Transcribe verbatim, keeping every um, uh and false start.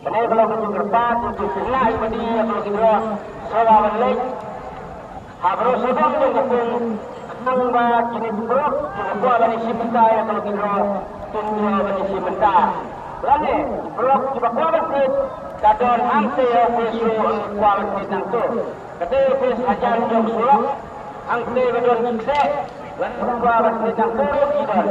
Kane ka long ka jingkyrpad, ka jingkyrpad ïa ka long ki jingkyrpad. Sngewbha ban leit ha baroh sawdong jong ka pung, khnang ba kine ki brok kiba kwah ban ïashim bynta ïa ka long ki jingkyrpad kin ïoh ban ïashim bynta. Lane ki brok kiba kwah ban thied, ka don hangtei ha office ruh, kwah ban thied nangto. Ka dei office hajan jong surok, hangtei ba don ki khleh, lane kwah ban thied nangto ruh ki don.